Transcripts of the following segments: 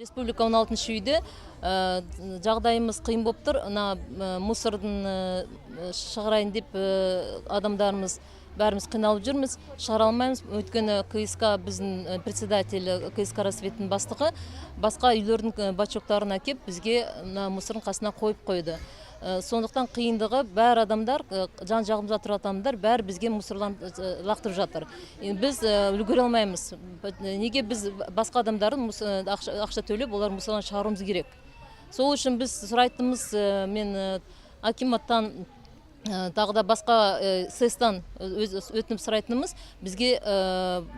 Республика 16 үйде жағдайымыз қиын болып тұр. Мына мусордың шығарайын деп адамдарымыз, бәріміз қиналып жүрміз, шығара алмаймыз. Өйткені КСК, біздің председатель, КСК «Рассветтің» бастығы басқа үйлердің бачоктарын әкеп, бізге мына мусордың қасына қойып қойды. Сондықтан қиындығы, бәр адамдар, жан жағымызда тұратын адамдар бәрі бізге мусорлан лақтырып жатыр. Енді біз үлгере алмаймыз. Неге біз басқа адамдардың ақша төлеп, олар мусордан шығаруымыз керек? Сол үшін біз сұрайтынымыз, мен акиматтан, тағы да басқа СЭСтан өтініп сұрайтынымыз, бізге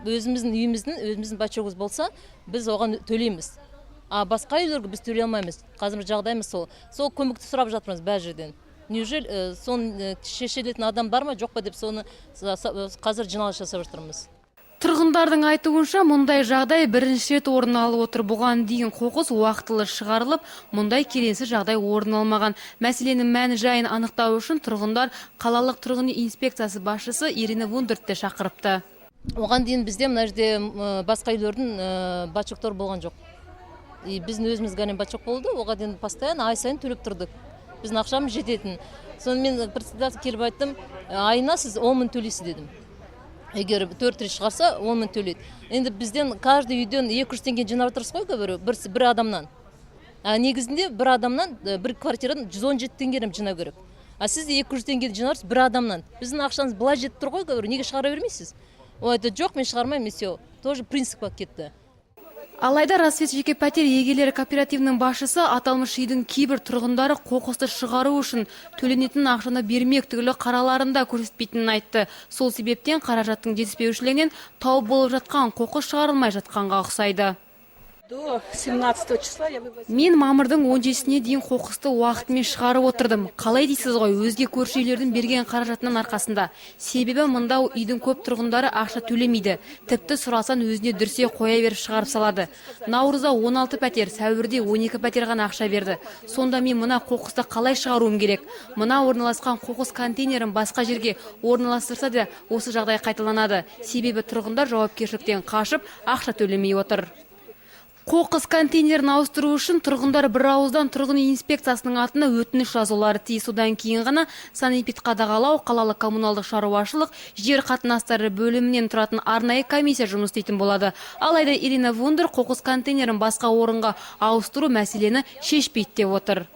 өзіміздің үйіміздің, өзіміздің бачогымыз болса, біз оған төлейміз, а басқа үйлерге біз төлей алмаймыз. Қазір жағдайымыз сол. Сол көмекті сұрап жатырмыз бәр жерден. Неужели соны шешелетін адам бар ма, жоқ па деп, соны қазір жиналыс жасап жатырмыз. Тұрғындардың айтуынша, мұндай жағдай бірінші рет орын алып отыр. Бұған дейін қоқыс уақытылы шығарылып, мұндай келеңсіз жағдай орын алмаған. Мәселенің мән жайын анықтау үшін тұрғындар қалалық тұрғын үй инспекциясы басшысы Ирина Вундертті шақырыпты. Оған дейін бізде мына жерде басқа үйлердің бачоктары болған жоқ. И біздің өзіміз ғана бачок болды. Оған дейін постоянно ай сайын төлеп тұрдық, біздің ақшамыз жететін. Сонымен председатель келіп айттым: «Айына сіз 10 000 төлейсіз», – дедім. Егер төрт рет шығарса, 10 000 төлейді. Енді бізден, каждый үйден 200 теңге жинап отырсыз ғой, говорю, бір адамнан. А негізінде бір адамнан, бір квартирадан 117 теңгеден жинау керек, а сіз 200 теңгеден жинап бір адамнан. Біздің ақшамыз былай жетіп тұр ғой, говорю, неге шығара бермейсіз? Ол айтады: «Жоқ, мен шығармаймын», – и все, тоже принципқа кетті. Алайда «Рассвет» жеке пәтер иегерлері кооперативінің басшысы аталмыш үйдің кейбір тұрғындары қоқысты шығару үшін төленетін ақшаны бермек түгілі, қараларын да көрсетпейтінін айтты. Сол себептен қаражаттың жетіспеушілігінен тау болып жатқан қоқыс шығарылмай жатқанға ұқсайды. До 17 числа я вывозила. Мен мамырдың 17-сіне дейін қоқысты уақытымен шығарып отырдым. Қалай дейсіз ғой, өзге көрші үйлердің берген қаражатының арқасында. Себебі мында үйдің көп тұрғындары ақша төлемейді. Тіпті сұрасаң, өзіне дүрсе қоя беріп, шығарып салады. Наурызда 16 пәтер, сәуірде 12 пәтер ғана ақша берді. Сонда мен мына қоқысты қалай шығаруым керек? Мына орналасқан қоқыс контейнерін басқа жерге орналастырса да, осы жағдай қайталанады. Себебі тұрғындар жауапкершіліктен қашып, ақша төлемей отыр. Қоқыс контейнерін ауыстыру үшін тұрғындар бір ауыздан тұрғын үй инспекциясының атына өтініш жазулары тиіс. Содан кейін ғана санэпид қадағалау, қалалық коммуналдық шаруашылық, жер қатынастары бөлімінен тұратын арнайы комиссия жұмыс істейтін болады. Алайда Ирина Вундер қоқыс контейнерін басқа орынға ауыстыру мәселені шешпейді деп отыр.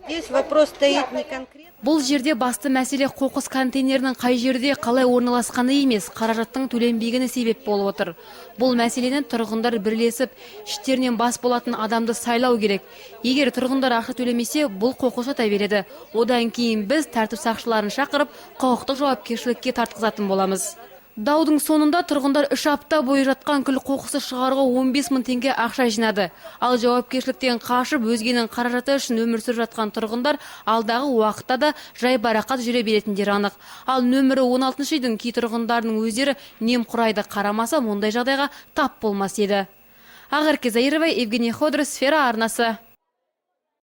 Здесь вопрос стоит не конкретно. Бұл жерде басты мәселе қоқыс контейнерінің қай жерде, қалай орналасқаны емес, қаражаттың төленбегені себеп болып отыр. Бұл мәселені тұрғындар бірлесіп, іштерінен бас болатын адамды сайлау керек. Егер тұрғындар ақша төлемесе, бұл қоқыс жата береді. Одан кейін біз тәртіп сақшыларын шақырып, құқықтық жауапкершілікке тартқызатын боламыз. Даудың соңында тұрғындар 3 апта бойы жатқан күл қоқысты шығаруға 15 мың теңге ақша жинады. Ал жауапкершіліктен қашып, өзгенің қаражаты үшін өмір сүріп жатқан тұрғындар алдағы уақытта да жайбарақат жүре беретіндері анық. Ал нөмірі 16 үйдің кей тұрғындарының өздері немқұрайды қарамаса, мұндай жағдайға тап болмас еді. Ақерке Заирова, Евгений Ходор, Сфера арнасы.